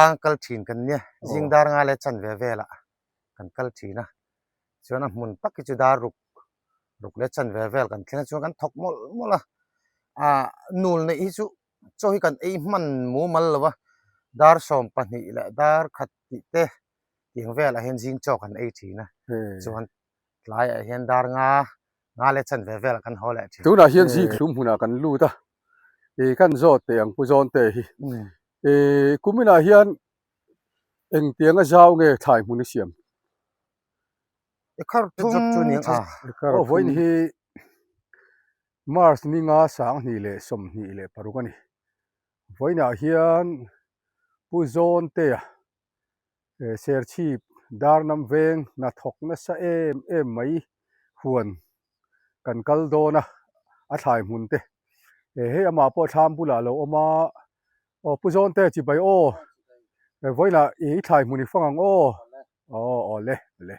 Tlang kal thin kan nia, zing dar nga leh chanve velah kan kal thin a, chuan a hmun tak hi chu dar ruk ruk leh chanve vel kan thleng a, chuan kan thawk mawlh mawlh a, ah nul neih hi chu chaw hi kan ei hman mumal lo a, dar 12 leh dar khat tih te tiang velah hian zing chaw kan ei thin a, chuan tlaiah hian dar nga nga leh chanve velah kan haw leh thin. Tunah hian zing thlum hmunah kan lut a, ih kan zawt teh ang Pu Zawnte hi. Ih kuminah hian engtianga zau nge thlai hmun i siam? I khar thum chu ni ang a. Aw vawiin hi March ni nga 2026 a ni. Vawiinah hian Pu Zawntea Serchhip Darnam veng hnathawk nasa em em mai huan kan kal dawn a, a thlai hmun te hei amah pawh thlam bulah a lo awm a, aw Pu Zawnte chibai aw vawiinah i thlai hmun i fang ang aw, aw awle awle.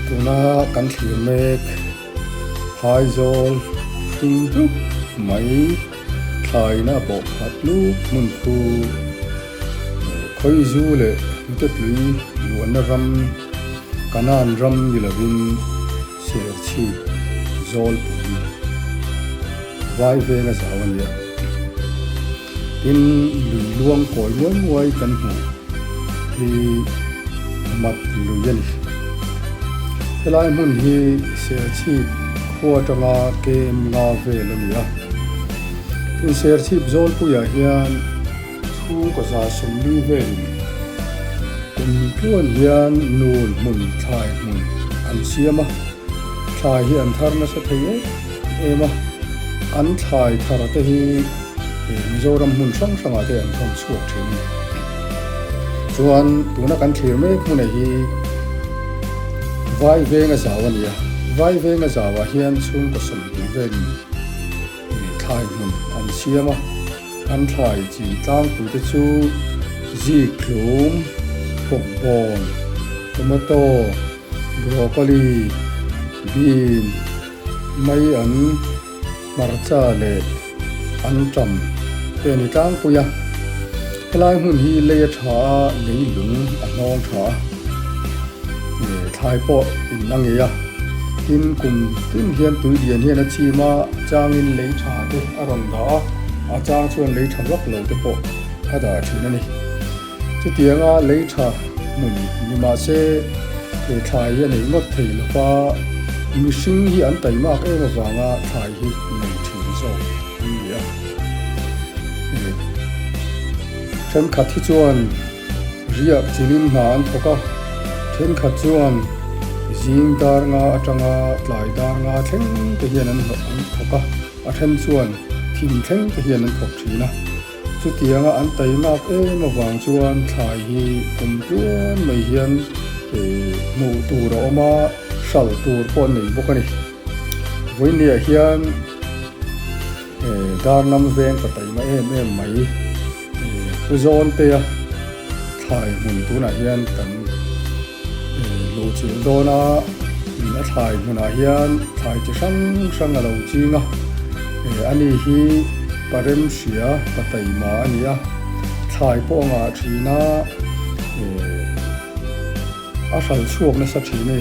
Tuna kan thlir mek phaizawl hring dup mai thlaina a bawh khat lup hmun khu khawizu leh hnute tui luahna ram Kanan ram ni lovin Serchhip Zawlpui vai venga zau a ni a. Tin, lui luang kawi muai muai kan hmuh hi mat lui a ni. Helai hmun hi Serchhip khua atanga kem nga vel a ni a. Tin, Serchhip Zawlpuiah hian chhungkaw 140 velin kum tluan hian nul hmun thlai hmun an siam a, thlai hi an thar nasa thei em em a, an thlai thar te hi Mizoram hmun hrang hrangah te an thawn chhuak thin a ni. Chuan tuna kan thlir mek hmunah hi Vai venga zau a ni a, Vai venga zauah hian chhungkaw 20 velin Thlai hmun an siam a, an thlai chin tlangpui te chu zikhlum, bawkbawn, tomato, broccoli, bean, mai an, hmarcha leh anṭam te a ni tlangpui a. Helai hmun hi lei a tha a, lei lung a hnawng tha a, thlai pawh in a ngei a. Tin, kum tin hian tui lian hian a chim a, changin lei tha te a rawn dah a, a chang chuan lei tha vak lo te pawh a dah thin a ni. Chutianga lei tha hmun ni mah se, he thlai hi a nei ngawt thei lo va, mihring hi an taimak em avanga thlai hi nei thin zawk an ni a. Thenkhat hi chuan riak chilin hna an thawk a, thenkhat chuan zing dar nga atanga tlai dar nga thleng te hian an thawk a, a then chuan thim thleng te hian an thawk thin a. Chutianga an taimak em avang chuan thlai hi kum tluan mai hian hmuh tur a awm a, hralh tur pawh a nei bawk a ni. Vawiinniah hian Darnam veng ka taima em em mai. Pu Zawntea thlai hmun tunah hian kan luhchilh dawn a, a thlai hmunah hian thlai chi hrang hrang a lo ching a, ani hi Parem hria pa taima a ni a, thlai pawh a ngah thin a, a hralh chhuak nasa thin a ni.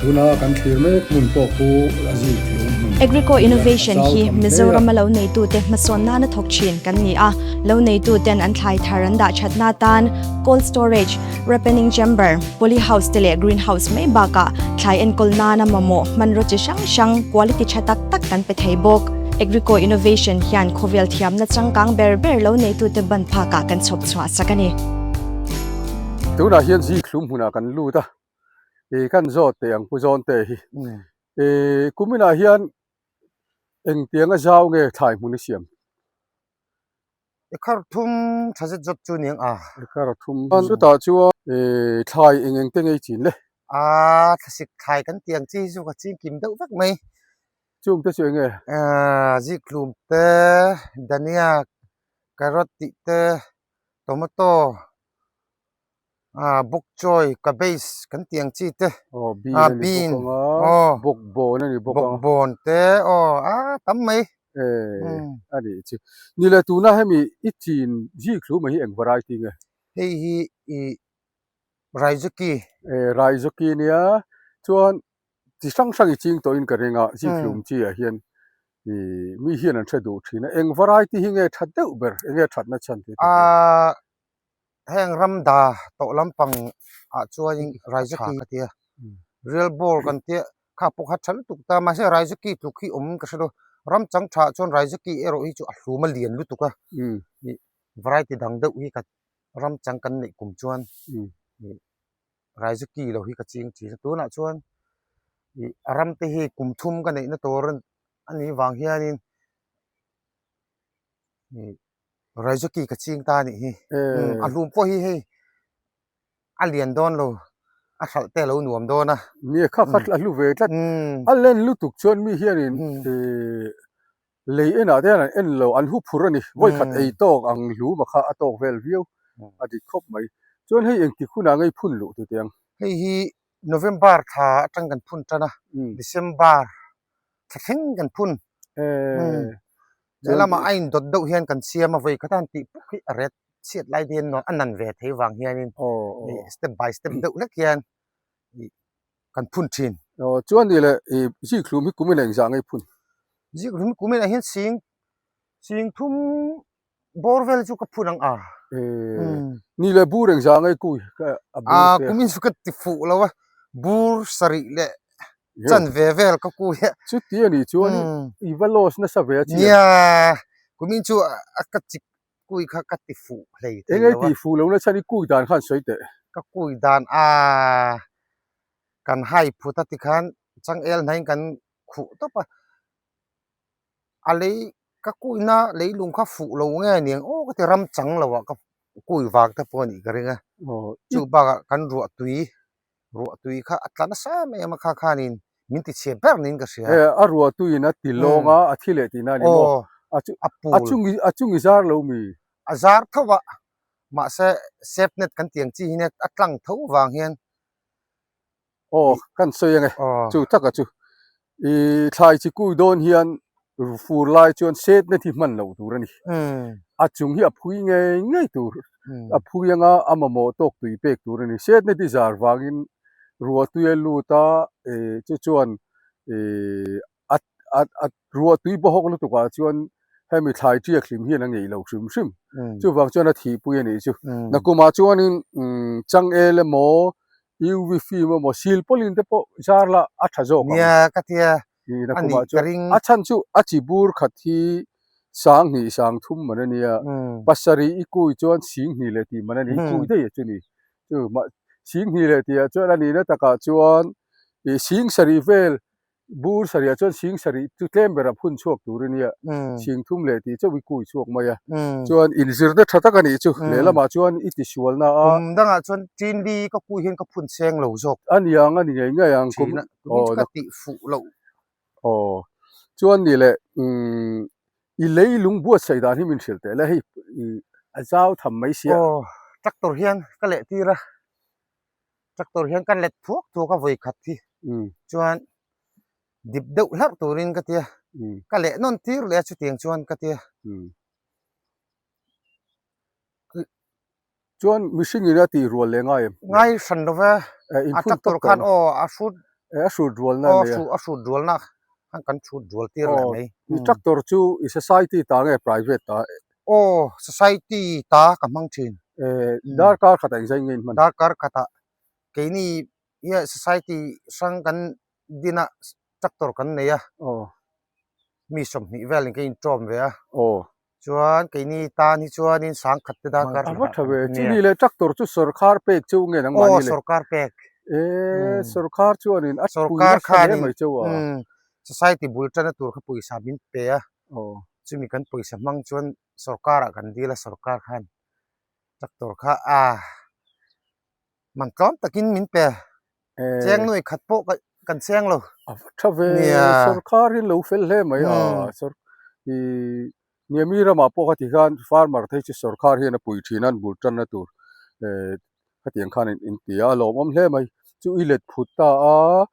Tuna kan thlir mek hmun pawh khu a zik hlum hmun Agrico a ni a, a Innovation zau hi tham hle a. Mizorama lo neitute hmasawn nana thawk thin kan ni a. Lo neituten an thlai thar an dah thatna atan cold storage, ripening chamber, poly house te leh green house mai bakah thlai enkawl nana mamawh hmanraw chi hrang hrang quality tha tak tak kan pe thei bawk. Agrico Innovation hian khawvel thiamna changkang ber ber lo neitute ban phakah kan chhawp chhuah sak a ni. Tunah hian zik hlum hmunah kan lut a, ih kan zawt teh ang Pu Zawnte hi. Ih kuminah hian engtianga zau nge thlai hmun i siam? Ekhar thum tha zet zawt chu niang a. Ekhar thum chutah chuan thlai eng eng te ngei chin le? A thlasik thlai kan tih ang chi hi chu ka ching kim deuh vek mai. Chung te chu eng nge? Zikhlum te, dania, carrot tih te, tomato, bok choy, cabbage kan tih ang chi te. Aw bean a ni bawk ang a, bawkbawn a ni bawk ang. Bawkbawn te aw a tam mai. Eh a nih chu. Ni le tuna hemi i chin zikhlum hi eng variety nge? Hei hi i Raizuki. Eh Raizuki nia chuan chi hrang hrang i ching tawhin ka ring a zikhlum chi ah hian i mi hian an hre duh thin a. Eng variety hi nge that deuh ber? Enge thatna chhan te? Ahh heng ramda tawh lampang ah chuanin Raizuki ka tia real ball kan tia kha pawh kha tha lutuk ta mahse Raizuki tluk hi awm ka hre lo ram chang tha ah chuan Raizuki erawh hi chu a hlum a lian lutuk a ih variety dang deuh hi ka ram chang kan neih kum chuan ih Raizuki lo hi ka ching thin a tunah chuan ih a ram te hi kum thum ka neihna tur a nih vang hianin ih. Raizuki ka ching ta anih hi a hlum pawh hi hei a lian dawn lo a hralh te a lo nuam dawn a nia kha kha a hlu ve tlat a len lutuk chuan mi hianin ih lei enah te hian an en lo an hu phur a ni vawi khat ei tawk ang hlum a kha a tawk vel viau a dik khawp mai chuan hei engtik hunah ngei phun luh tute ang hei hi November thla atang kan phun tan a December thla thleng kan phun lehlamah a indawt deuh hian kan siam a vawi khat a han tih puk hi a ret chhiat lai te hian a nan ve thei vang hianin step by step deuh hlek hian kan phun thin. Aw chuan ni le i zikhlum hi kumin a engzah ngei phun? Zikhlum hi kumin ah hian sing sing thum Bawr vel chu ka phun ang a. Ni le bur engzah ngei kui a bur te. Kumin chu ka ti fuh lo a, bur sarih leh chan ve vel ka kui a. Chuti a nih chuan i va loss nasa ve a chian. Nia, kumin chu a ka chik kui kha ka ti fuh hlei thei lo a. Engei ti fuh lo na chhan i kui dan khan sawi teh. Ka kui dan a, kan hai phut a tikhan changel hnaiin kan khuh tawp a. A lei ka kuina leilung kha fuh lo nge niang aw ka ti ram chang lo ah ka kui vang te pawh a nih ka ring a chu bakah kan ruah tui ruah tui kha a tla nasa em em a kha khanin min ti chhe ber niin ka hria e a ruah tuiin a ti lawng a a thi leh tihna a ni maw a chu a pul a chung a chung i zar lo mi a zar tho a mahse safe net kan tih ang chi hi nia a tlang tho vang hian Aw kan sawi ange chu taka chu i thlai chi kui dawn hian fur lai chuan set na thi hman loh tur a ni a chung hi a phui ngei ngei tur a phui anga a mamawh tawk tui pek tur a ni set na ti zar vangin ruah tui a lut a chu chuan ih a a a ruah tui bawhawk lutuk ah chuan hemi thlai ṭiak hlim hian a ngeih lo hrim hrim chuvang chuan a thihpui a nih chu nakumah chuanin umm changel emaw UV film emaw silpawlin te pawh zar la a ṭha zawk ang nia ka tia ih nakumah chuan a chhan chu a chi bur khat hi sanghnih sang thum man a nia pasarih i kui chuan singhnih leh tih man a ni i kui daih a chu ni chu mah singhnih leh tih ah chuan a nihna takah chuan ih sing sarih vel Bur sarih ah chuan sing sarih chu tlem ber a phun chhuak tur a nia, sing thum leh tih chauh i kui chhuak mai a. Chuan inzirna tha tak a nih chu, lehlamah chuan i tisualna a. Kum dangah chuan Chinli ka kui hian ka phun cheng lo zawk. A niang a ni ngei ngei ang kum aw ka tih fuh loh. Aw chuan ni leh umm i leilung buatsaih dan hi min hrilh teh le hei i a zau tham mai sia. Aw tractor hian ka leh tir a. Tractor hian ka let thuak thuak a vawi khat hi chuan dip deuh hlarh turin ka tia ka leh nawn tir leh a chutiang chuan ka tia. Chuan mihring in a tih rual leh ngai em? Ngai hran lo ve a tractor khan aw a hrut. A hrut rualna a nei a. A hrut rualna khan kan hrut rual tir leh mai. I tractor chu i society ta nge private ta? Aw, society ta ka hmang thin. Darkar khatah engzai nge in hman? Darkar khatah keini hi society hrang kan din a tractor kan nei a. Mi 20 velin ka intawm ve a. Chuan keini tan hi chuanin sangkhat te darkar A va tha ve. Chumi leh tractor chu sorkar pek chu nge nangmah ni le? Aw sorkar pek. E sorkar chuanin a pui nasa hle mai cheu a. Society bul tana tur kha pawisa min pe a. Chumi kan pawisa hmang chuan sorkarah kan dil a sorkar khan tractor kha a man tlawm takin min pe. Cheng nuai khat pawh kan cheng lo. A va tha ve, sorkar hi lo fel hle mai a, i nia mi ramah pawh kha ti khan farmer te hi chu sorkar hian a pui thin a an bul tanna tur khatiang khan in ti a, a lawmawm hle mai. Chu i let phut ta a,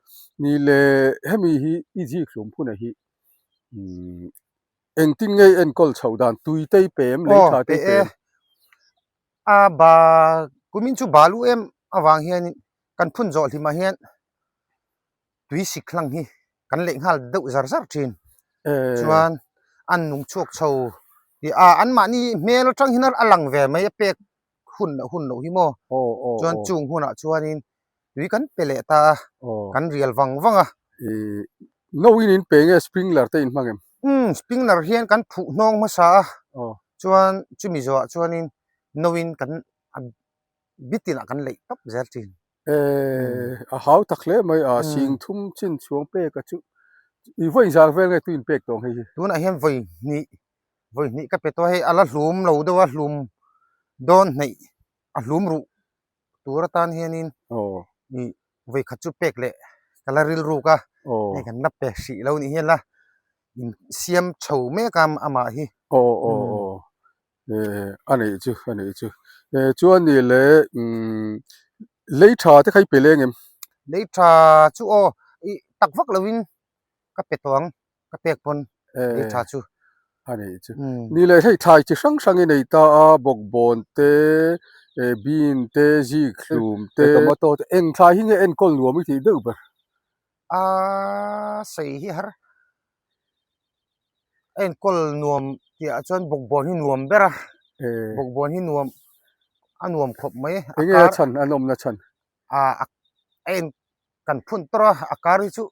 ni leh hemi hi i zik hlum phun a hi engtin nge i enkawl chhoh dan tui te i pem lei tha te i pem? A ba kumin chu balu em avang hianin kan phun zawh hlimah hian tui sik hlang hi kan leih nghal deuh zar zar thin. Chuan an nung chhuak chho tih a anmahni hmel atang hian a lang ve mai a pek hun loh hun loh hi maw. Chuan chung hunah chuanin tui kan pe leh ta a, kan rial vang vang a. No in in pe nge sprinkler te in hmang em? Umm sprinkler hian kan phuh hnawng hmasa a, chuan chumi zawhah chuanin no in kan a bitinah kan leih tawp zel thin. Eee a hau tak hle mai a, sing thum chin chhuang pek a chu i vawi zar vel nge tuin pek tawh ang hei hi? Tunah hian vawi hnih, vawi hnih ka pe tawh a hei a la hlum lo deuh a, hlum dawn hneih a hlum ruh tur atan hianin ih vawi khat chu pek leh ka la rilruk a hei kan la pe hrih lo nih hian la in siam chho mek a amah hi. Aw aw aw eh a neih chu a neih chu eh chuan nih leh umm lei tha te kha i pe leng em? Lei tha chu aw ih tak vak lovin ka pe tawh ang. ka pek pawn ei tha chu. A nih chu. Ni leh hei thlai chi hrang hrang i nei ta a, bawkbawn te, bean te, zikhlum te, tomato te, eng thlai hi nge enkawl nuam i tih deuh ber? A sei hi har. Enkawl nuam tih ah chuan bawkbawn hi nuam ber a, bawkbawn hi nuam a nuam khawp mai. Enge a chhan, a nawmna chhan? A en kan phun tawrh a, a kar hi chu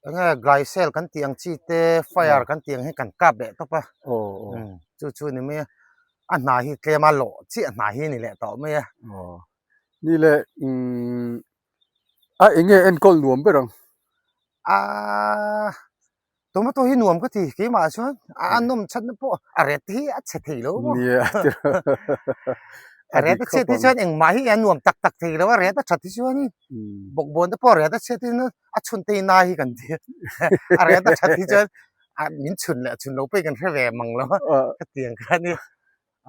enge glycel kan tih ang chi te fire kan tih ang hi kan kap leh tawp a chu chu ni mai a a hna hi tlem a lawh chiah hna hi a ni leh tawh mai a. Ni leh a enge enkawl nuam ber ang? Aaa. Tomato hi nuam ka ti keimah chuan a nawm chhatna pawh a ret hi a chhe thei lo maw? Nia a ret a chhiat hi chuan engmah hi a nuam tak tak thei lo a ret a that hi chuan bawkbawn te pawh a ret a chhiat in a chhun te hi na hi kan ti a ret a that hi chuan min chhun leh chhun lo pawh hi kan hre ve mang lo a hetiang kha ania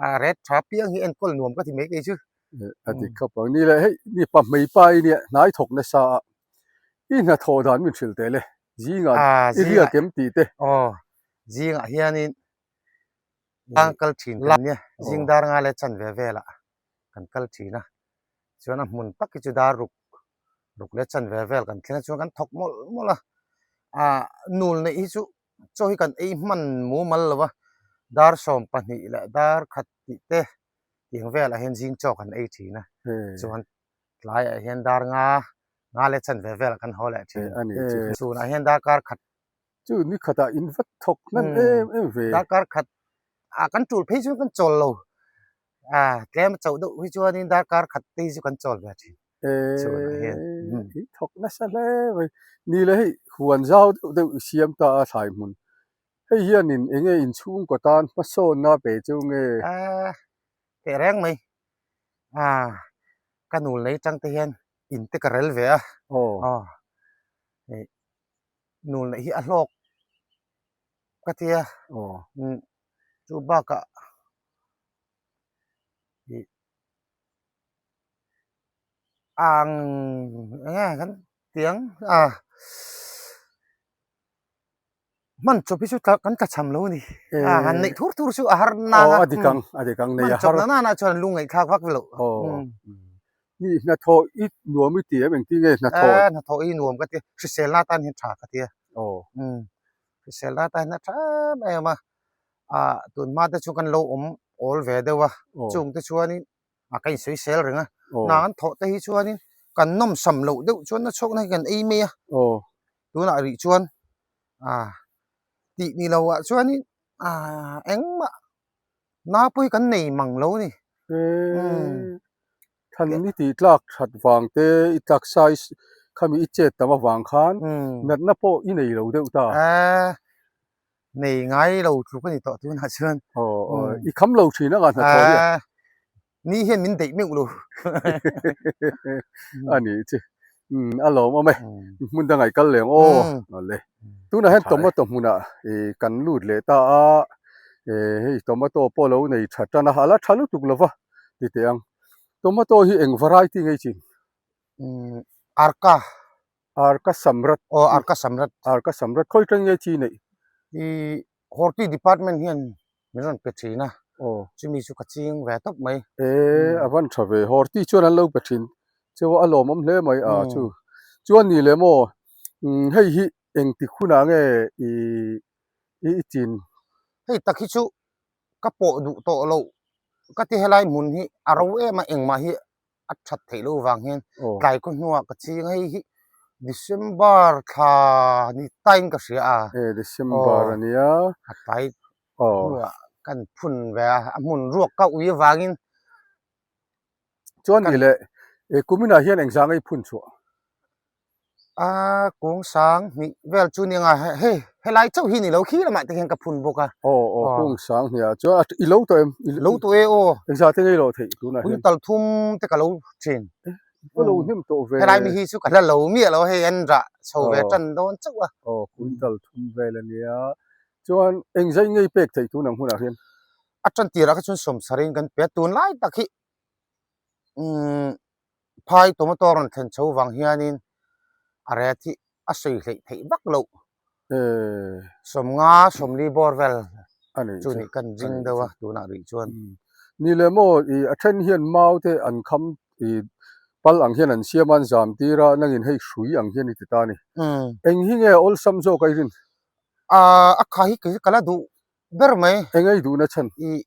a ret tha piang hi enkawl nuam ka ti mai kei chu. A dik khawp ang ni leh hei ni pa hmei pa i nia hnai thawk nasa a i hnathawh dan min hrilh teh le. Zingah i riak em tih te. Aw, zingah hianin tlang kal thin kan nia, zing dar nga leh chanve velah kan kal thin a, chuan a hmun tak hi chu dar ruk, ruk leh chanve vel kan thleng a, chuan kan thawk mawlh mawlh a, ah nul neih hi chu chaw hi kan ei hman mumal lo va, dar 12 leh dar khat tih te tiang velah hian zing chaw kan ei thin a, chuan tlaiah hian dar nga nga leh chanve velah kan haw leh thin a ni chu. Chhunah hian darkar khat chu ni khatah in va thawk hnan em em ve. Darkar khat ah kan tul phei chuan kan chawl lo a tlem a chauh deuh hi chuanin darkar khat te hi chu kan chawl ve thin chhunah hian. In thawk nasa hle mai. Ni le hei huan zau deuh deuh i siam ta a thlai hmun. Hei hianin enge inchhungkaw tan hmasawnna pe chu nge? Teh reng mai. Ah ka nul nei tang te hian in te ka rel ve a aw hei nul neih hi a hlawk ka tia umm chu bakah ih ang eng nge kan tiang a. Hman chawp hi chu kan tla cham lo a ni. A han neih thur thur chu a har nang a. A dik ang, a dik ang nei a har. Hman chawp na nana chuan lu ngaihthlak vak lo. Ni hnathawh i nuam i ti em engtin nge hnathawh? Eh hnathawh i nuam ka ti hriselna atan hian tha ka ti a. Aw. Umm hriselna atan hian a tha em em a, ah tun hma te chu kan lo awm awl ve deuh a, chung te chuanin a ka insawisel reng a, hna an thawh te hi chuanin kan nawmsam loh deuh chuan na chhuakna hi kan ei mai a, tunah rih chuan ah tih ni lo ah chuanin ah engmah na pawh hi kan nei mang lo a ni. Than i tih tlak that vang te i taksa i khami i chet tam avang khan natna pawh i nei lo deuh ta. Nei ngai lo tluk a ni tawh tunah chuan. Aw aw i kham lo thin anga hnathawh hi a. Ni hian min deih meuh lo. A nih chu. Umm a lawm awm e. Hmun dangah i kal leh ang aw. Awle. Tunah hian tomato hmunah kan lut leh ta a. Hei tomato pawh lo nei tha tan a, a la tha lutuk lo va ti teh ang. Tomato hi eng variety nge i chin? Umm Arka. Arka Samrat. Aw Arka Samrat. Arka Samrat khawi tang nge chi neih? I Horti department hian min rawn pe thin a. Aw. Chumi chu ka ching ve tawp mai. E a van tha ve. Horti chuan an lo pe thin. Chu a lawmawm hle mai a chu. Chuan ni leh maw hei hi engtik hunah nge i i chin? Hei tak hi chu ka pawh duh tawh loh ka ti helai hmun hi a ro em a engmah hi a that theih loh vang hian tlai khaw hnuah ka ching a hei hi December thla ni tain ka hria a e December a nia a tlai hnuah kan phun ve a a hmun ruak ka ui avangin chuan ni leh kuminah hian engzah nge i phun chhuah A kung sang hnih vel chu nia hei helai chauh hi ni lo khi lamah te hian ka phun bawk a. Aw aw kung sang hnih ah chuan i lo tawh em? Lo tawh e aw. Engzah te ngei lo theih tunah hian? Quintal thum te ka lo thin. Ka lo hnem tawh ve. Helai mi hi chu ka hla lo miah lo hei an rah chho ve tan dawn chauh a. Aw quintal thum vel a nia. Chuan engzah ngei pek theih tun ang hunah hian? A tan tirah kha chuan sawmsarin kan pe a tunlai tak hi umm Phai tomato rawn thlen chho vang hianin a ret hi a sawi hleih theih vak loh. Sawmnga sawmli bawr vel chu nih kan ring deuh a tunah rih chuan. Ni leh maw i a then hian mau te an kham i pal ang hian an siam a an zam tir a nangin hei hrui ang hian i ti ta a ni. Eng hi nge awlsam zawk a i rin? A kha hi kei ka la duh ber mai. Eng a i duhna chhan? I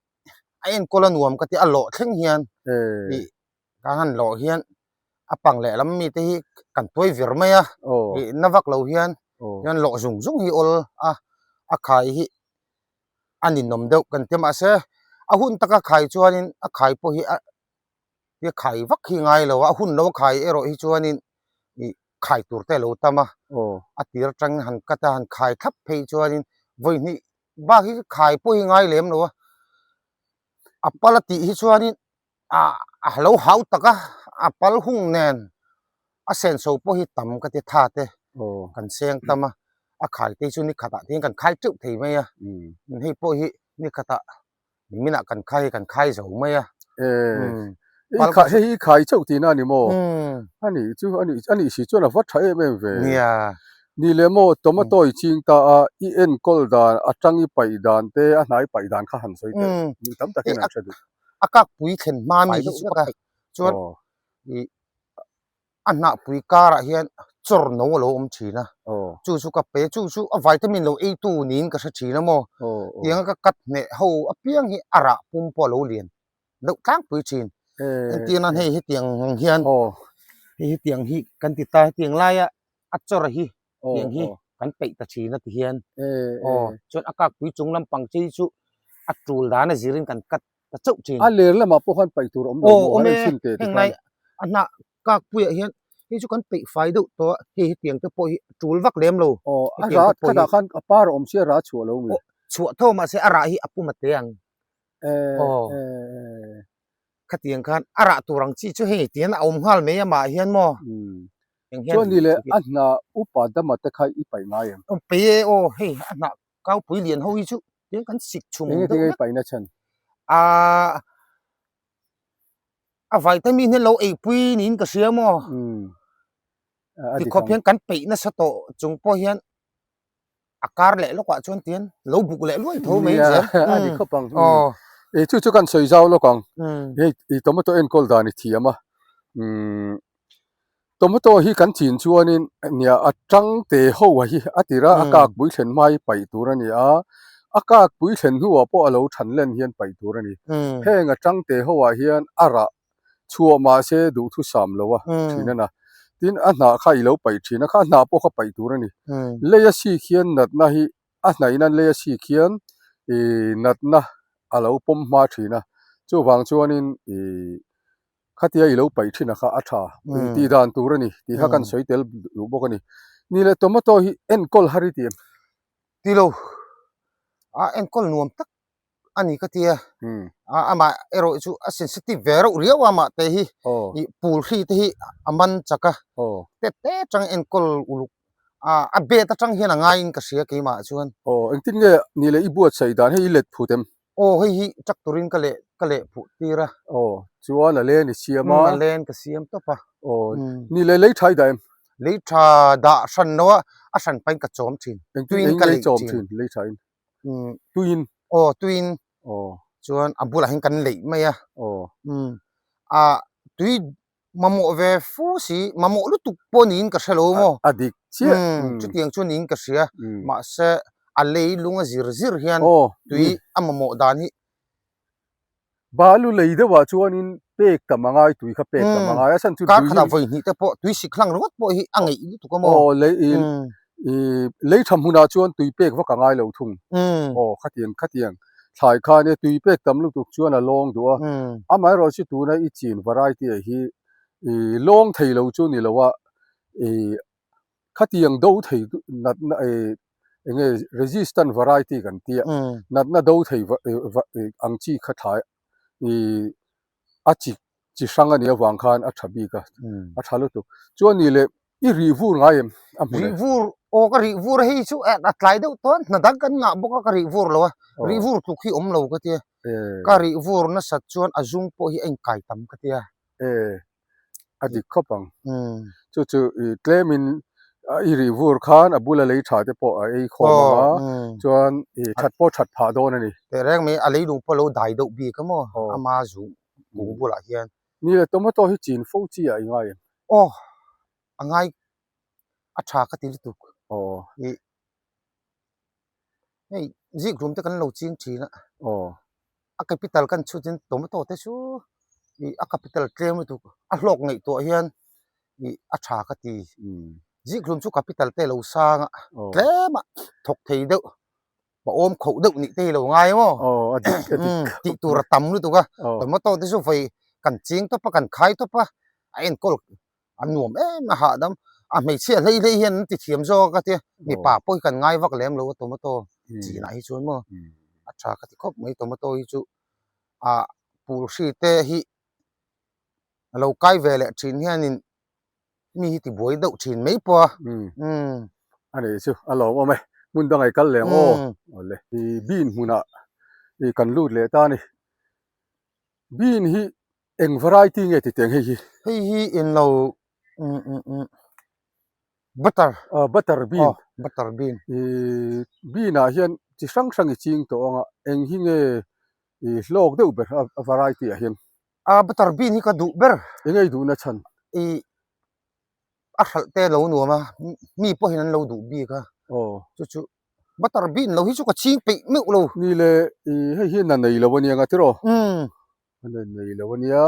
a enkawl a nuam ka ti a lawh thleng hian i Ka han lawh hian a pang lehlam mite hi kan tuai vir mai a, ih na vak lo hian hian lawh zung zung hi awl a, a khai hi a ninawm deuh kan ti a mahse a hun taka khai chuanin a khai pawh hi a a khai vak hi ngai lo a, a hun lo a khai erawh hi chuanin ih khai tur te a lo tam a, a tir atangin han cut a han khai thlap phei chuanin vawi hnih bak hi khai pawh hi ngai lem lo a, a pal a tih hi chuanin. a lo hau tak a a pal hung nen a senso pawh hi tam ka ti tha te kan seng tam a a khai te chu ni khatah te hian kan khai teuh thei mai a hei pawh hi ni khatah niminah kan khai kan khai zo mai a hei hi khai chauh tihna a ni maw a nih chu a nih si chuan a va tha em em ve nia ni leh maw tomato i ching ta a i enkawl dan a tang i paih dan te a hnai paih dan kha han sawi teh mi tam takin an hre duh. A kak pui thlen hma mi hi chu ka chuan ih a hnah pui karah hian chawr no a lo awm thin a chu chu ka pe chu chu a vitamin lo ei tu niin ka hre thin a maw tianga ka cut hneh ho apiang hi a rah pum pawh a lo lian deuh tlangpui thin entir nan hei hetiang ang hian hei hetiang hi kan ti ta hetiang laia a chawr hi tiang hi kan peih ta thin a ti hian aw chuan a kak pui chung lampang chi chu a tul dan a zirin kan cut ta chauh thin a ler lamah pawh khan paih tur a awm lo maw an en chhin teh heng lai a hnah kak puiah hian hei chu kan peih fai deuh tawh a hei hetiang te pawh hi a tul vak lem lo aw a rah khatah khan a par a awm sia a rah chhuah lo mi chhuah tho mahse a rah hi a pum a te ang aw Khatiang khan a rah tur ang chi chu hei tian a awm nghal mai amah hian maw? Eng hian Chuan ni leh a hnah upa dama te kha i paih ngai em? Awm paih e aw hei a hnah kaupui lian ho hi chu tiang kan sik chhum deuh vek. Engtin nge i paihna chhan? Aaa a vitamin hi lo eipui niin ka hria maw? Tikhawp hian kan peih nasa tawh chung pawh hian a kar leh lawkah chuan tian lo buk leh luai tho mai zel a ni khawp ang aw e chu chu kan sawi zau lawk ang hei i tomato enkawl dan i thiam a. Umm tomato hi kan chin chuanin nia a tang te ho a hi a tir a a kak pui thlen hma hi paih tur a ni a, a kak pui thlen hnuah pawh a lo than len hian paih tur a ni. Heng a tang te ho ah hian a rah chhuah mahse duhthusam lo a thin a na. Tin a hnah kha i lo paih thin a kha a hnah pawh kha paih tur a ni. Lei a sik hian natna hi a hnaihna lei a sik hian ih natna a lo pawm hma thin a, chuvang chuanin ih khatia i lo paih thin a kha a tha tih dan tur a ni tih kha kan sawi tel duh bawk a ni. Ni leh tomato hi enkawl har i ti em? Ti lo, a enkawl nuam tak a ni ka tia, amah erawh chu a sensitive ve reuh riau a amah te hi ih pul hri te hi a man chak a, tet te atang enkawl uluk a a bet atang hian a ngaiin ka hria keimah chuan. Aw engtin nge ni leh i buatsaih dan hei i let phut em? Aw hei hi tractor in ka leh ka leh phuh tir a. Aw chuan a len i siam a. A len ka siam tawp a. Aw ni leh lei tha i dah em? Lei tha dah hran lo a, a hran pahin ka chawm thin. Engtin eng lei chawm thin lei tha in? Tuiin. Aw tuiin. Aw chuan a bulah hian kan leih mai a. Aw. A tui mamawh ve fu si, mamawh lutuk pawh niin ka hre lo maw? A dik chiah. Chutiang chu niin ka hria. Mahse, a lei lung a zir zir hian tui a mamawh dan hi. Balu lei deuhah chuanin pek tam a ngai, tui kha pek tam a ngai a chhan chu. Kar khatah vawi hnih te pawh tui sik hlang ringawt pawh hi a ngeih lutuk a maw? Aw, lei lei tha hmunah chuan tui pek vak a ngai lo thung. Aw, khatiang khatiang thlai kha ania tui pek tam lutuk chuan a lawng duh a, amaherawh chu tuna i chin variety ah hi ih lawng thei lo chu ni lo a, ih khatiang do thei natna ih eng nge resistant variety kan tia natna do thei ang chi kha thlai ih a chi chi hrang a nih avang khan a tha bik a, a tha lutuk. Chuan nih leh i rih vur ngai em a hmun e? Rih vur, aw ka rih vur hei chu a tlai deuh tawn, hna dang kan ngah bawk a ka rih vur lo a, rih vur tluk hi awm lo ka tia, ka rih vur nasat chuan a zung pawh hi a inkai tam ka tia. E, a dik khawp ang. Chu chu i tlemin i rih vur khan a bula lei tha te pawh a ei khawm ang a, chuan i that pawh that phah dawn a ni. Teh reng mai, a leilung pawh a lo dai deuh bik a maw, ama zung kung bulah hian. Ni le, tomato hi chin fo chi ah i ngai em? Aw, a ngai a tha ka ti lutuk. Aw. I hei zikhlum te kan lo ching thin a. Aw. A capital kan chhut in tomato te chu i a capital tlem lutuk a hlawk ngaihtuah hian i a tha ka ti. Zikhlum chu capital te lo sang a tlem a thawk thei deuh. Pa awm khoh deuh nih te hi lo ngai maw? Aw a dik a dik. Tih tur a tam lutuk a. Tomato te chu vawi kan ching tawp a kan khai tawp a a enkawl a nuam em a hahdam a hmeichhia hlei hlei hian an ti thiam zawk a ka tia mipa pawh hi kan ngai vak lem lo a tomato chinah hi chuan maw a tha ka ti khawp mai tomato hi chu ah pul hri te hi a lo kai ve leh thin hianin mi hi ti buai deuh thin mai pawh a. Umm. A nei chu a lawm awm e. Hmun dang ei kal leh ang aw. Awle. I bean hmunah i kan lut leh ta a ni. Bean hi eng variety nge ti teng hei hi? Hei hi in lo umm umm umm butter. Aw butter bean. Aw butter bean. I bean ah hian chi hrang hrang i ching tawh ang a, eng hi nge i hlawk deuh ber a variety ah hian? A butter bean hi ka duh ber. Eng ei duhna chhan? I a hralh te lo nuam a, mi pawhin an lo duh bik a. Aw. Chu chu butter bean lo hi chu ka ching peih meuh lo. Ni le, i hei hi na nei lo ania nga tiraw? Umm. Na nei lo ania.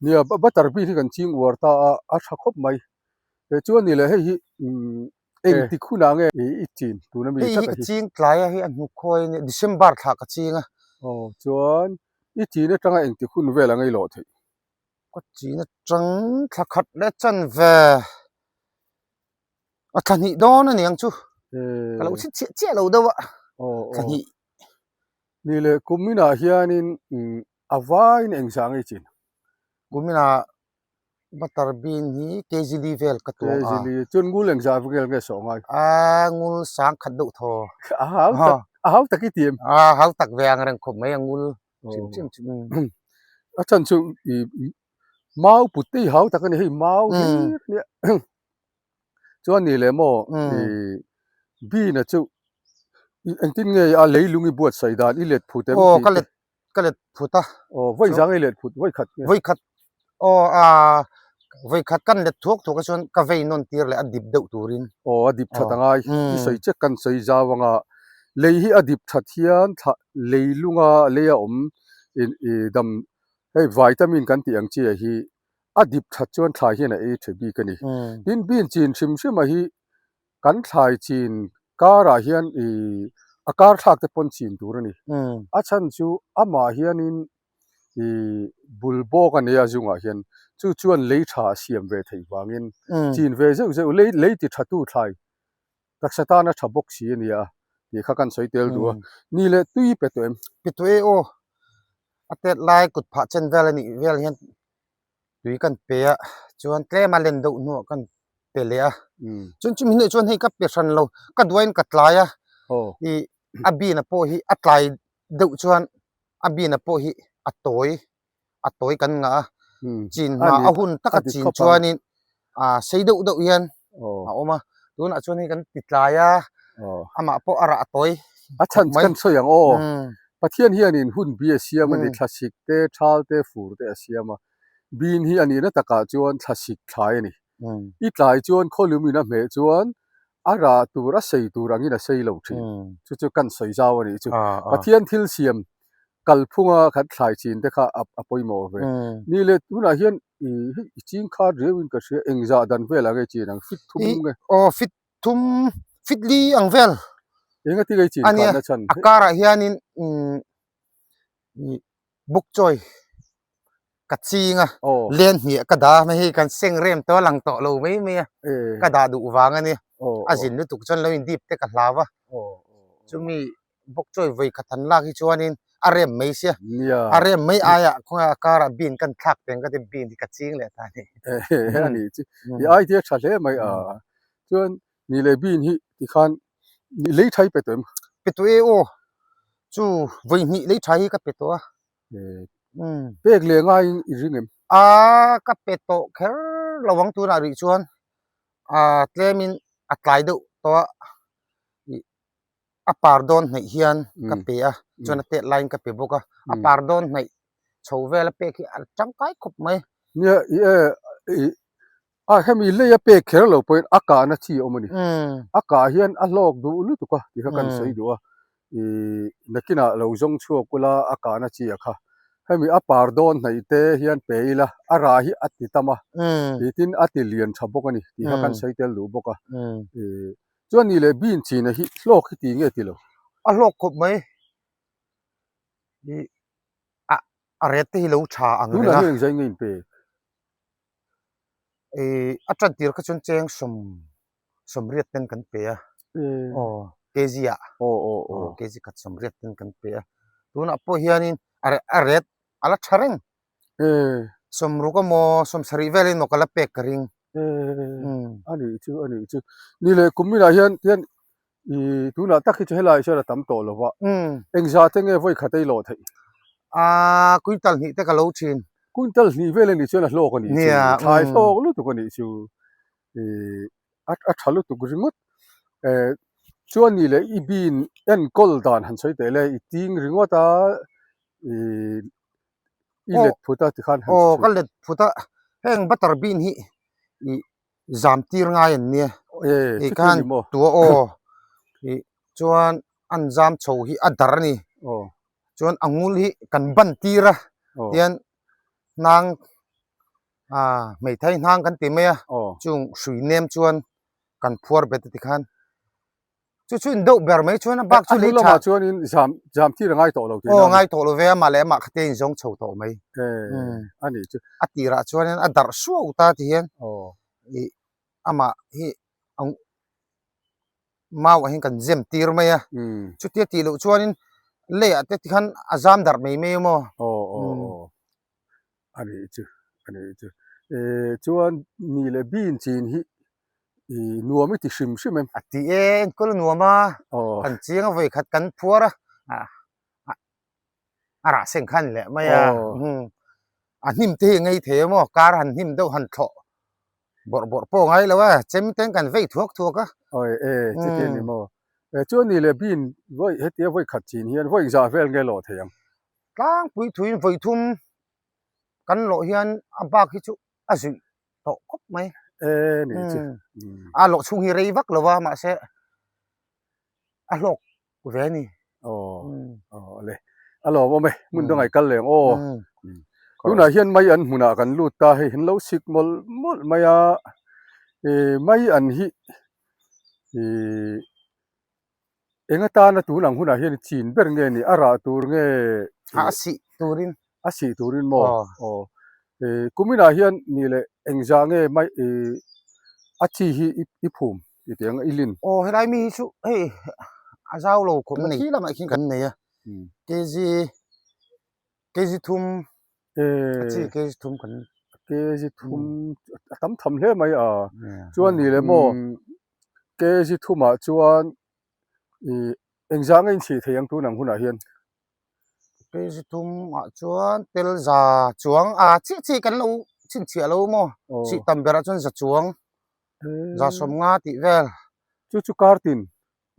Nia butter bean hi kan ching uar ta a, a tha khawp mai. He chuan ni le hei hi umm engtik hunah nge i chin tuna mi Hei hi ka ching tlai a, hei a hnukhawi ania December thla ka ching a. Aw chuan I chin atanga engtik hun vel ang ei lawh theih? Ka chin atang thla khat leh chan ve a thla hnih dawn a ni ang chu. Ka lo chhit chiah chiah lo deuh a, thla hnih. Ni leh kuminah hianin a vaiin engzah ang ei chin? Kuminah Butter bean hi kg li vel ka tuang a. Kg li chuan ngul engzah vel nge sawh ngai? A ngul sang khat deuh thaw. A hau tak a hau tak i ti em? A hau tak ve ang reng khawp mai a ngul hrim hrim chu. A chhan chu i mau put te i hau tak a ni hei mau hlir nia. Chuan ni leh maw i bean a chu engtin nge a leilung i buatsaih dan i let phut em tih te. Aw ka let ka let phut a. Aw vawi zang i let phut vawi khat nge? Vawi khat aw a. Vawi khat kan let thuak thuak a chuan ka vei nawn tir leh a dip deuh turin. Aw a dip that a ngai. I sawi che kan sawi zau anga lei hi a dip that hian thla lei lunga lei a awm in i dam hei vitamin kan tih ang chi ah hi a dip that chuan thlai hian a ei tha bik a ni. Tin bean chin hrim hrim ah hi kan thlai chin karah hian i a kar thlak te pawn chin tur a ni. A chhan chu amah hianin i bul bawk a nei a zungah hian chu chuan lei tha a siam ve theih vangin chin ve zeuh zeuh lei lei ti tha tu thlai taksa tana tha bawk si a nia tih kha kan sawi tel duh a. Ni leh tui pe tawh em? Pe tawh e aw. A tet lai kut phah chen vel a nih vel hian tui kan pe a chuan tlem a len deuh hnuah kan pe leh a chuan chumi hnuah chuan hei ka pe hran lo ka duain ka tlai a ih a bina pawh hi a tlai deuh chuan a bina pawh hi a tawi a tawi kan ngah a chin hma a hun taka chin chuanin ah sei deuh deuh hian a awm a tunah chuan hei kan ti tlai a amah pawh a rah tawi a chhan kan sawi ang aw Pathian hianin hun bi a siam a ni, thlasik te, thal te, fur te a siam a. Bin hi a nihna takah chuan thlasik thlai a ni. I tlai chuan khawlum in a hmeh chuan a rah tur, a sei tur angin a sei lo thin. Chu chu kan sawi zau a nih chu. Pathian thil siam kalphunga khat thlai chin te kha a pawimawh ve. Ni leh tunah hian i ching khat riauin ka hria, engzah dan velah nge chin ang? Fit thum nge? Aw fit thum fit li ang vel Enga ti ngei chin ania khanna chhan a karah hianin umm ih buk chawi ka ching a aw len hniah ka dah a hei kan seng rem tawh a lang tawh lo mai mai a eh ka dah duh vang ania aw a aw zin lutuk chuan lo in dip te ka hlau a aw aw chumi bawk chawi vawi khat han lak hi chuanin a rem mai sia nia a rem mai aiah khawnge a karah bean kan thlak teng ka ti bean hi ka ching leh ta a ni eh a nih chu i idea tha hle mai a chuan ni leh bean hi tikhan lei tha hi pe tawh em pe tawh e aw chu vawi hnih lei tha hi ka pe tawh a eh pek leh ngaiin i ring em a ka pe tawh kher lo ang tunah rih chuan a tlemin a tlai deuh tawh a ih a par dawn hnaih hian ka pe a chuan a tet laiin ka pe bawk a a par dawn hnaih chho vel a pek hi a tangkai khawp mai. Nia i e i a hemi lei a pek kher lo pawhin a kahna chi a awm a ni. A kah hian a hlawk duh lutuk a tih kha kan sawi duh a i nakinah lo zawng chhuak ula a kahna chi a kha hemi a par dawn hnaih te hian pe ila a rah hi a ti tam a tin a ti lian tha bawk a ni tih kha kan sawi tel duh bawk a i Chuan ni leh bean china hi hlawk hi ti nge ti lo? A hlawk khawp mai. I a a ret te hi lo tha ang reng a. Tunah hian engzai nge in pek? I a tan tir kha chuan cheng sawm sawmriat ten kan pe a. Aw kg ah. Aw aw aw. Kg khat sawmriat ten kan pe a. Tunah pawh hianin a a ret a la tha reng. Sawmruk emaw sawmsarih velin maw ka la pek ka ring. A nih chu a nih chu. Ni leh kum minah hian hian ih tunah tak hi chu helaiah hian a tam tawh lo va. Engzah te nge vawi khat ei lawh theih? Aa quintal hnih te ka lo thin. Quintal hnih vel a nih chuan a hlawk a nih chu. Thlai hlawk lutuk a nih chu. Ih a a tha lutuk ringawt. Eh chuan ni leh i bean enkawl dan han sawi teh le i ting ringawt a ih i let phut a tikhan han aw ka let phut a heng butter bean hi i zam tir ngai an nia e khan tua aw i chuan an zam chho hi a dar ani aw chuan a ngul hi kan ban tir a tian hnang a hmeithai hnang kan ti mai a chung hrui nem chuan kan phuar bet a tikhan Chu chu in deuh ber mai chuan a bak chu lei tha. A hnu lamah chuanin zam zam tir a ngai tawh lo tihna. Aw ngai tawh lo ve a mah leh amah khatia in zawng chho tawh mai. A nih chu. A tirah chuanin a darh suau ta ti hian ih amah hi mau ah hian kan zem tir mai a. Chutia tih loh chuanin leiah te tikhan a zam darh mai mai a maw. Aw aw aw. A nih chu a nih chu. Chuan ni leh bean chin hi I nuam i ti hrim hrim em? A ti e, enkawl a nuam a, kan chiang a vawi khat kan phuar a, a rah seng khan leh mai a, a hnim te hi a ngei thei em aw, kar han hnim deuh han thlawh bawrh bawrh pawh a ngai lo a, chem ten kan vei thuak thuak a. Awi e, chuti a ni maw? Chuan ni leh bean vawi hetia vawi khat chin hian vawi engzah vel nge lawh thei ang? Tlangpui thuin vawi thum kan lawh hian a bak hi chu a zuih. tawh khawp mai. E ni chu. A lawh chhung hi rei vak lo a mahse a hlawk ve a ni. Aw aw le a lawm awm e hmun dang ai kal leng aw. Tunah hian mai an hmunah kan lut ta hei an lo sik mawlh mawlh mai a ih mai an hi ih Eng atana tun ang hunah hian chin ber nge ni? A rah tur nge? A sih turin. A sih turin maw? Aw. Kuminah hian ni leh engzah nge mai a chi hi i phum i tih ang i lin? Aw helai mi hi chu hei a zau lo khawp mai. Khi lamah khian kan nei a. Kg kg thum a chi kg thum kan. Kg thum a tam tham hle mai a. Chuan ni leh maw? Kg thumah chuan ih engzah nge inchhih thei ang tun ang hunah hian? Kg thumah chuan tel za chuang a chiah chiah kan lo chhinchhiah lo maw? Chhih tam berah chuan za chuang za sawmnga tih vel. Chu chu kar tin?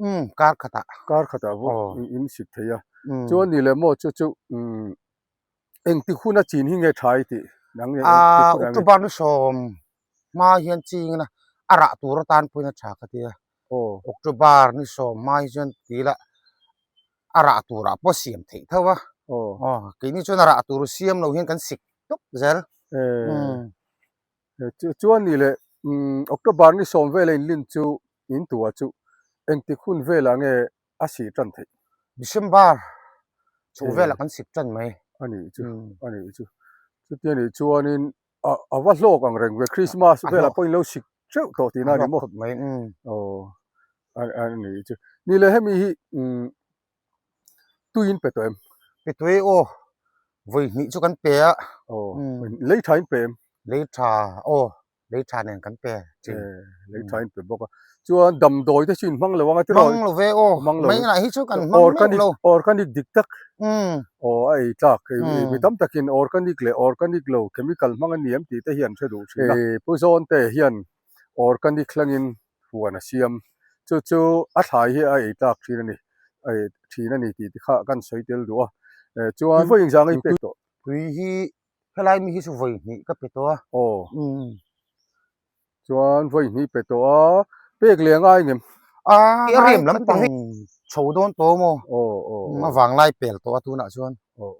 Umm kar khatah. Kar khatah vawk inchhit thei a. Chuan ni leh maw chu chu umm Engtik huna chin hi nge tha i tih? Nang nge engtik hunah nge? October ni sawm hma hian chingin a a rah tur atan pawhin a tha ka ti a. Aw. October ni sawm hma hi chuan ti ila a rah turah pawh siam theih tho a. Aw. Aw keini chuan a rah tur siam lo hian kan sik tawp zel. Ee. Chuan ni leh October ni sawm vela inlin chu in tua chu engtik hun velah nge a sih tan theih. December chho velah kan sik tan mai. A nih chu, a nih chu. Chutia nih chuanin a a va hlawk ang reng ve Christmas velah pawhin lo sik teuh tawh tihna a ni maw? A hlawk khawp mai, umm. Aw, a a nih chu. Ni leh hemi hi umm tuiin pe tawh em? Pe tui aw, vawi hnih chu kan pe a. Aw, lei tha in pe em? Lei tha aw. lei tha nen kan pe thin. Lei tha in pe bawk a. Chuan damdawi te chu in hmang lo ang a tiraw? Hmang lo ve aw. Hmang lo. Mai lah hi chu kan hmang meuh lo. Organic dik tak. Aw a ei tlak. Mi tam takin organic leh organic lo chemical hmang a ni em tih te hi an hre duh thin a. Pu Zawn te hian organic hlangin huan a siam. Chu chu a thlai hi a ei tlak thin a ni. Ei thin a ni tih te kha kan sawi tel duh a. Chuan vawi engzah nge i pek tawh? Tui hi Helai mi hi chu vawi hnih ka pe tawh a. Aw. Chuan vawi hnih pe tawh a, pek leh a ngai ngem? A rem lampang chho dawn tawh maw? Aw aw. A vanglai pel tawh a tunah chuan. Aw.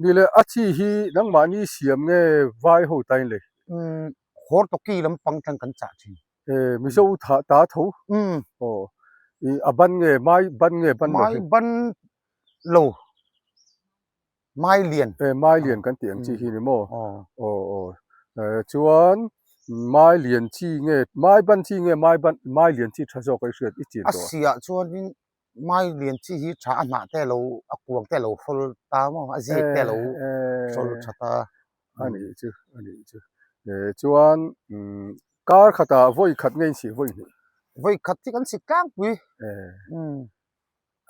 Ni leh a chi hi nangmahni siam nge vai ho tain lei? Umm Hortoki lampang tang kan chah thin. E Mizo tha ta tho. Umm. Aw. I a ban nge mai ban nge ban lo? Mai ban lo. Mai lian. E mai lian kan tih ang chi hi ni maw? Aw. Aw aw. E chuan mai lian chi nge mai ban chi nge mai ban mai lian chi tha zawk a i hriat i chin tawh a? A siah chuanin mai lian chi hi tha a hnah te lo a kuang te lo hrawl ta maw? A zik te lo hrawl tha ta. A nih chu a nih chu. E chuan kar khatah vawi khat nge in sih vawi hnih? Vawi khat hi kan sik tlangpui. E.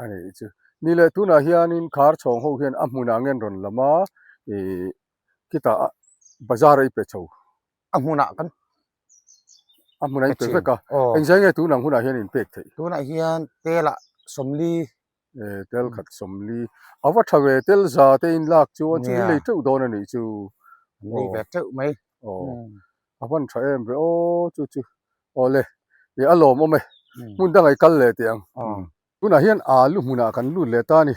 A nih chu. Ni leh tunah hianin khar chhawng ho hian a hmunah nge an rawn lam a, ih khitah bazar a i pe chho. A hmunah kan A hmunah in pe vek a. Engzai nge tunang hunah hian in pek theih? Tunah hian telah 40. E tel khat 40. A va tha ve tel za te in lak chuan chu in lei teuh dawn a nih chu. An lei ve teuh mai. Aw. A van tha em ve aw chu chu. Awle ih a lawm awm e. Hmun dangah i kal leh teh ang. Tunah hian alu hmunah kan lut leh ta a ni.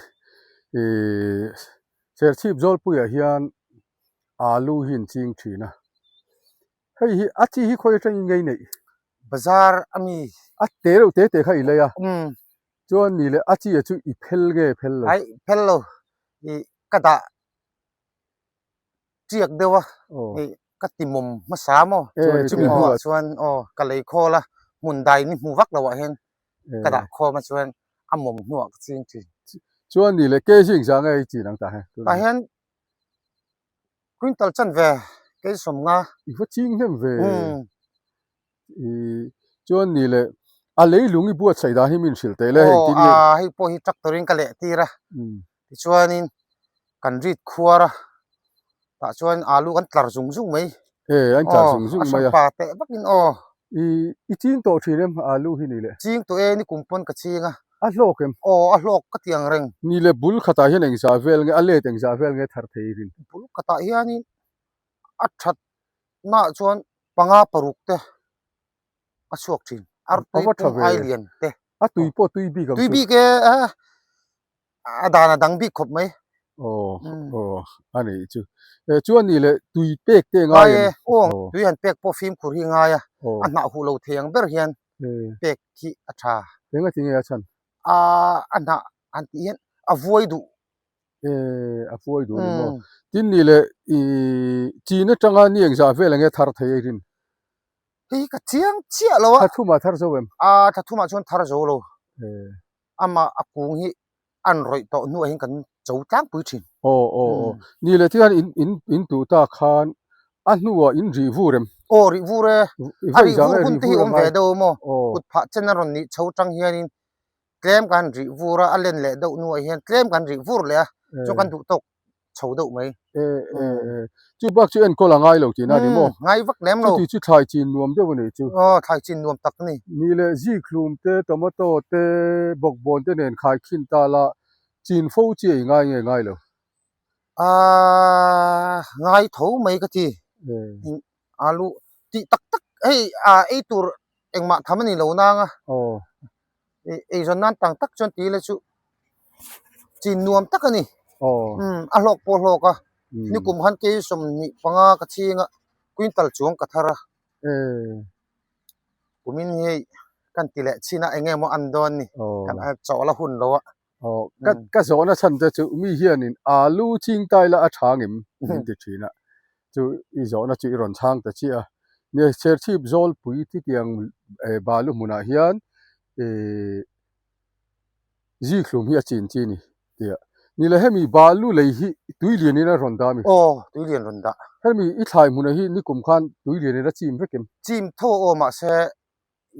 Ih Serchhip Zawlpuiah hian alu hi an ching thin a. Hei hi a chi hi khawi atangin ngei neih? Bazar a mi. A te reuh te te kha i lei a. Chuan ni leh a chi ah chu i phel nge phel lo? Aih phel lo. Ih ka dah tiak deuh a hei ka ti mawm hmasa maw chumi hnuah chuan aw ka lei khawl a hmun dai ni hmu vak loh ah hian ka dah khawm a chuan a mawm hnuah ka ching thin. Chuan ni leh kg engzah nge i chin ang tah hian? Tah hian quintal chan ve kg 50. I va ching hnem ve. I chuan ni leh a leilung i buatsaih dan hi min hrilh teh le engtin nge? Aw hei pawh hi tractor in ka leh tir a tichuanin kan rit khuar a tah chuan alu kan tlar zung zung mai. E an tlar zung zung mai a. A hranpa teh vakin aw. I i ching tawh thin em alu hi ni le? Ching tawh e ni kum pawn ka ching a. A hlawk em? Aw a hlawk ka ti ang reng. Ni le bul khatah hian engzah vel nge a let engzah vel nge thar thei rin? Bul khatah hianin a that naah chuan. Panga paruk te a chhuak thin. Artui pum ai lian te. A tui pawh tui bik ang chu. Tui bik e a dan a dang bik khawp mai. Aw aw a nih chu. Chuan nih leh tui pek te ngai em? Aw tui han pek pawh fimkhur hi ngai a. A hnah huh lo thei ang ber hian pek hi a tha. Enga tinge a chhan? A a hnah han tih hian a vuai duh. A vuai duh a ni maw? Tin nih leh chin atanga ni engzah vel enge thar thei a i rin? Hei ka chiang chiah lo a. Thla thumah thar zo em? A thla thumah chuan thar zo lo. Amah a kung hi an rawih tawh hnuah hian kan cho tlangpui thin. Aw aw aw. Ni leh tikhan in in in tuh ta khan a hnuah in rih vur em? Aw rih vur e. A rih vur hun te hi awm ve deuh maw? Kut phah chen a rawn nih chho tang hianin tlem kan rih vur a, a len leh deuh hnuah hian tlem kan rih vur leh a, chuan kan duh tawk chho deuh mai. E e e chu bak chu enkawl a ngai lo tihna a ni maw? Ngai vak lem lo. Chuti chu thlai chin nuam deuh a nih chu. Aw thlai chin nuam tak a ni. Ni leh zikhlum te, tomato te, bawkbawn te nen khai khin ta la, chin fo chi ei ngai nge ngai lo? Aaa ngai tho mai ka ti. Alu tih tak tak hei ei tur engmah tham a ni lo nang a. Aw. Eizawn nan tang tak chuan tih leh chu chin nuam tak a ni. Aw. A hlawk pawh a hlawk a. Nikum khan kei 25 ka chhing a, quintal chuang ka thar a. Kumin hi kan ti leh chin a eng emaw an dawn ni. Kan chawh la hun lo a. Aw, ka ka zawhna chhan te chu mi hianin alu ching tai la a tha ngim min ti thin a, chu i zawhna chu i rawn chhang ta chiah a. Nia Serchhip Zawlpui titiang balu hmunah hian ih zikhlum hi a chin chi ni tia. Ni le hemi balu lei hi tui lianin a rawn dah a mi? Aw, tui lian rawn dah. Hemi i thlai hmunah hi nikum khan tui lianin a chim vek em? Chim tho aw mahse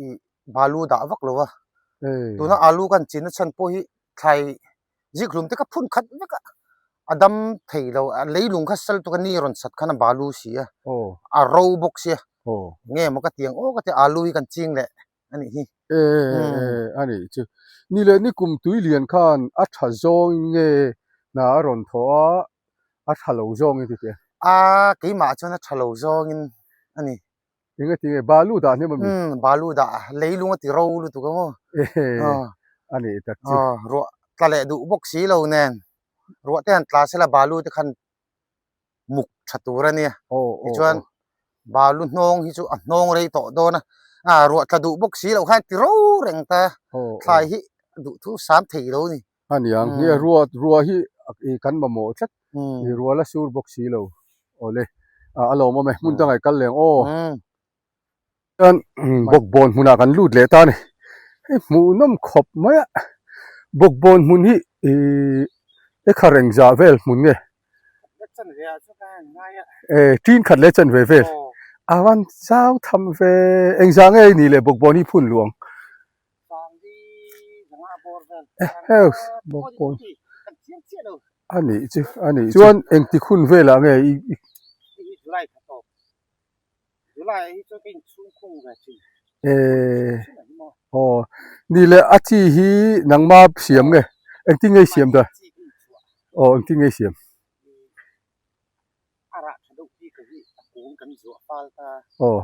ih balu dah vak lo a tuna alu kan chin na chhan pawh hi thlai zikhlum te kha phun khat vek a a dam thei lo a leilung kha sal tuk a ni rawn sat khan a balu si a a ro bawk sia nge maw ka ti ang aw ka ti alu hi kan ching leh a nih hi a nih chu ni leh nikum tui lian khan a tha zawng in nge hna a rawn thawh a a tha lo zawng in ti teh a keimah chuan a tha lo zawng in a ni. Eng a ti nge? Balu dah hnem a mi? Umm, balu dah. Leilung a ti ro lutuk ang aw. Ehe, a nih tak chu. Aw, ruah tla leh duh bawk si lo nen. Ruah te han tla sela balu te khan muk tha tur a nia. Aw, aw, Tichuan balu hnawng hi chu a hnawng rei tawh dawn a. A, ruah tla duh bawk si lo khan ti ro reng ta. Thlai hi duh thu sam thei lo a ni. A niang, nia ruah, ruah hi kan mamawh tlat. Ruah la sur bawk si lo. Awle, a lawm awm e, hmun dangah i kal leh ang aw. Chuan bawkbawn hmunah kan lut leh ta a ni. Hei hmuhnawm khawp mai a, bawkbawn hmun hi ih ekhar engzah vel hmun nge? E tin khat leh chanve vel. A van zau tham ve, engzah nge i nih leh bawkbawn hi phun luh ang? A nih chu a nih chu chuan engtik hun velah nge i aw ni leh a chi hi nangma siam nge engtin nge i siam ta aw engtin nge i siam. Aw.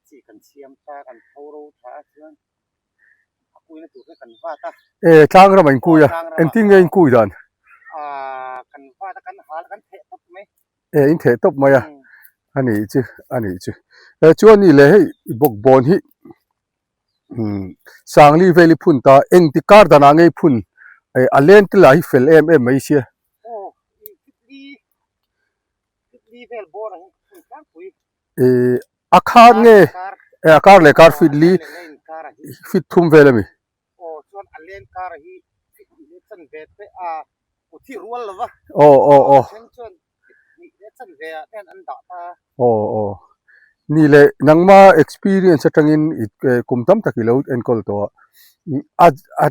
Chi kan siam ta, kan pho ro tha a chuan a kuina tur hi kan vat a. E tlang ramah in kui a, engtin nge in kui dan? Aaa kan vat a, kan hal a, kan theh tawp mai. E in theh tawp mai a, a nih chu, a nih chu. E chuan ni leh hei bawkbawn hi umm Sangli vel i phun ta, engti kar danah nge i phun? E a len te lah hi fel em em mai sia. Aw i fitli vel bawr ang hi ka phun tlangpui. Ih a khar nge eh a kar leh kar fit li fit thum vel a mi. Aw aw aw aw aw ni leh nangma experience atangin i kum tam tak i lo enkawl tawh a a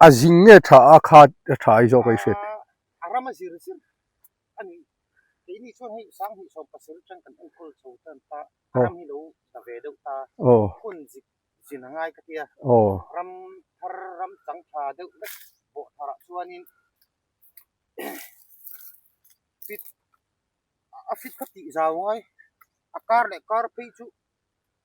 a zing nge tha a kha a tha ai zawk a i hriat. A ni, keini chuan hei 27 atang kan enkawl chho tan ta, ram hi lo da ve deuh ta, hun zik zin a ngai ka tia, ram thar ram chang tha deuh vek bawh tharah chuanin fit a fit kha tih zau ngai. A kar leh kar phei chu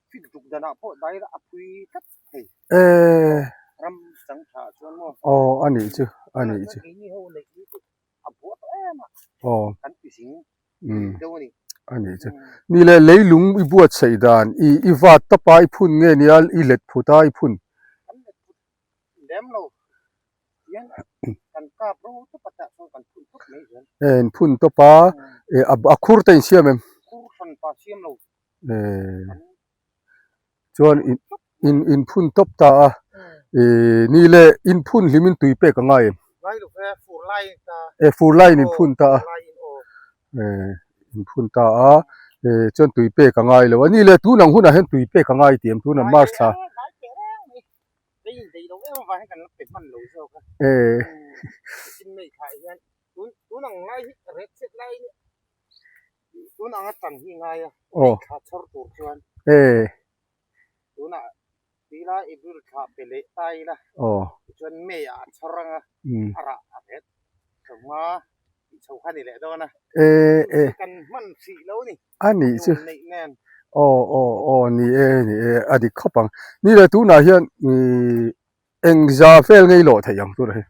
fit ruk danah pawh daira a phui tlat thei. Eh. Ram chang tha chuan maw. Aw a nih chu a nih chu. Keini ho neih hi chu a buah tawh em a. Aw. Kan ti zing Umm deuh a ni. A nih chu. Ni leh leilung i buatsaih dan i i vat tapa i phun nge nia i let phut a i phun. Kan let phut lem lo. Hian kan kap ro tawp a tah chuan kan phun tawp mai zel. Eh in phun tawp a eh a khur te in siam em? Khur hran pa siam lo. Eh chuan in in in phun tawp ta a eh ni leh in phun hlim in tui pek a ngai em? Ngai lo ve fur lai in ta. Eh fur lai in in phun ta a. Eh in phun ta a eh chuan tui pek a ngai lo a ni leh tun ang hunah hian tui pek a ngai tih em tunah March thla. Kei in deih lo em avang hian kan la pe hman lo zawk a. Eh. Tin mai thlah hian tun tun ang lai hi ret set lai hi tun anga tan hi ngai a. Aw. Thla chhawr tur chuan. Eh. Tunah tila April thla pe leh ta ila. Aw. Tichuan May ah a chhawr anga a rah a ret chho hma tih chho kha ni leh dawn a. Eh eh. Kan hman hrih lo ni. A nih chu. Nun neih nen. Aw aw aw ni e ni e a dik khawp ang. Ni leh tunah hian ih eng za vel ngei lawh theih ang tunah hi.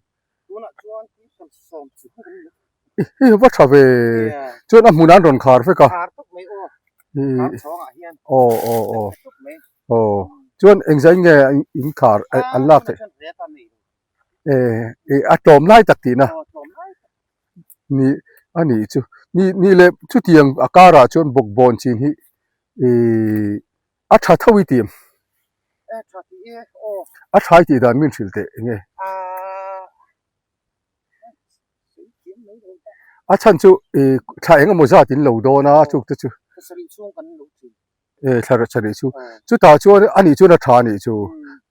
Tunah chuan tuisan sawm chu kan ni. Hi va tha ve. Chuan a hmunah an rawn khar vek a. Khar tawp mai aw. Khar chhawngah hian. Aw aw aw. Aw chuan eng zai nge in khar an lak theih. Eh a tlawm lai tak tihna. Aw tlawm lai tak. Ni a nih chu ni ni leh chutiang a karah chuan bawkbawn chin hi ihh a tha tho i tih em? E tha tih e aw. A tha i tih dan min hrilh teh eng nge? Aaa A chhan chu ihh thla eng emaw zat in lo dawn a chukte chu. Thla sarih chhung kan lo thin. E thla sarih chu chutah chuan a nih chuan a tha a nih chu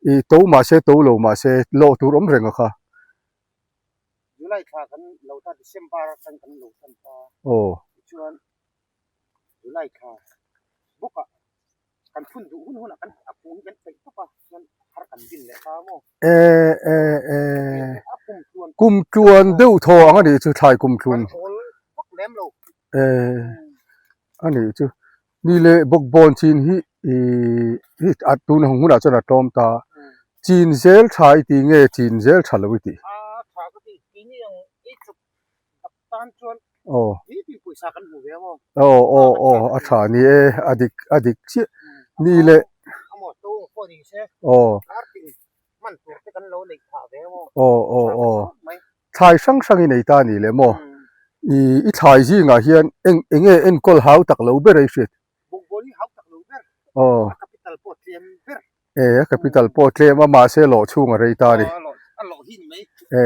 ihh to mahse to lo mahse lawh tur awm reng a kha. July thla kan lo ta December atang kan lo tan ta. Aw. Tichuan July thla bawkah kan phun duh hun hunah kan a kung hi kan peih tawp a chuan har kan din leh ta maw. E e e. A kum tluan. Kum tluan deuh thaw ang a nih chu thlai kum tluan. Kan awl vak lem lo. E a nih chu. Ni leh bawkbawn chin hi ih hi a tun ang hunah chuan a tlawm ta. Chin zel tha i tih nge chin zel tha lo i tih? A tha ka ti. Keini ang ei chawp tak tan chuan Aw. nitin pawisa kan hmu ve maw? Aw aw aw a tha ni e a dik a dik chiah. Ni leh. A maw to ang pawh ni se. Aw. Kar tin hman tur te kan lo neih phah ve maw? Aw aw aw. Thlai hrang hrang i nei ta a ni leh maw? I i thlai zingah hian eng eng nge enkawl hau tak lo ber a i hriat? Bawkbawn hi hau tak lo ber. Aw. A capital pawh tlem ber. E a capital pawh tlem a mahse lawh chhung a rei ta a ni. Aw a lawh hi ni mai. E.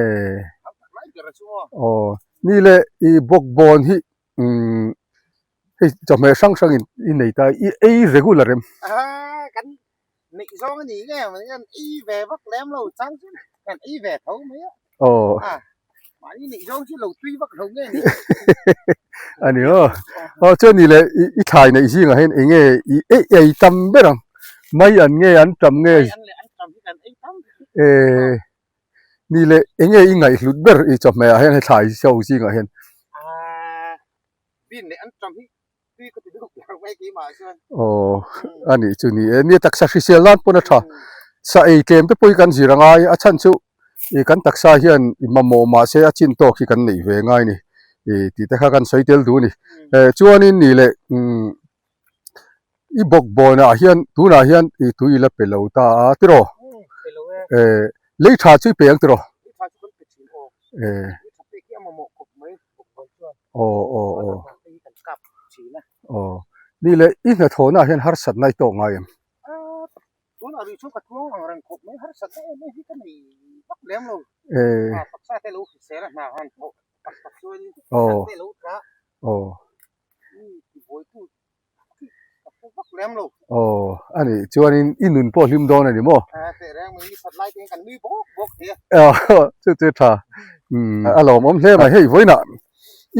Hau tak lai ber a chu aw. Aw ni le i bawkbawn hi umm hei chawhmeh hrang hrang in i nei ta i ei regular em? Aa kan Neih zawng a ni nge mai an ei ve vak lem lo chang chu kan ei ve tho mai a. Aw. A mahni neih zawng chu lo tui vak lo nge ni. A ni aw. Aw chuan ni leh i thlai neih zingah hian eng nge i ei ei tam ber ang. Mai an nge an tam nge. Mai an leh an tam hi kan ei tam. Eh ni leh eng nge i ngaihhlut ber i chawhmeh ah hian hei thlai ho zingah hian. A bin leh an tam hi Tui ka ti deuh ber mai keimah chuan. Aw a nih chu ni e. Nia taksa hrisel nan pawn a tha. Sa ei tlem te pawh hi kan zir a ngai. A chhan chu ih kan taksa hian i mamawh mahse a chin tawk hi kan neih ve ngai ni. Ih tih te kha kan sawi tel duh a ni. Eh chuanin nih leh umm i bawkbawnah hian tunah hian ih tui ila pe lo ta a tiraw? Eh lei tha chu i pe ang tiraw? Lei tha chu kan pe thin aw. Eh. Lei tha pek hi a mamawh khawp mai bawkbawn chuan. Aw aw aw. Aw. Ni leh i hnathawhnaah hian harsatna i tawk ngai em? Tunah rih chu ka tluang ang reng khawp mai harsatna em em hi ka nei vak lem lo. Eh. Taksa te lo hrisel a hna han thawh tak tak chuanin Aw. te lo tla. Aw. Tibuaitu Ka hre vak lem lo. Aw, a nih chuanin i nun pawh hlim dawn a ni maw? A teh reng mai, ni khat lai te hian kan nui bawk bawk thei a. Aw, chu chu tha. Umm, a lawmawm hle mai. Hei vawiinah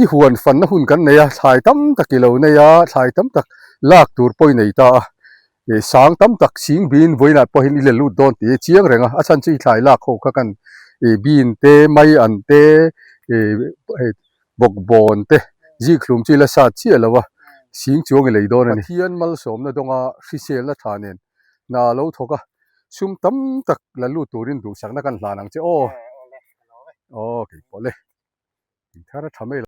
i huan fanna hun kan nei a, thlai tam tak i lo nei a, thlai tam tak lak tur pawh i nei ta a. Ih sang tam tak sing bin vawiinah pawhin i la lut dawn tih hi chiang reng a, a chhan chu i thlai lak ho kha kan ih bin te, mai an te, ih hei bawkbawn te zikhlum chu i la sat chiah lo a. Sing chuang i lei dawn a ni. Pathian malsawmna dawnga hriselna tha nen hna lo thawk a, sum tam tak la lut turin duhsakna kan hlan ang che aw. Aw keipawh le. Thar a tha mai lo.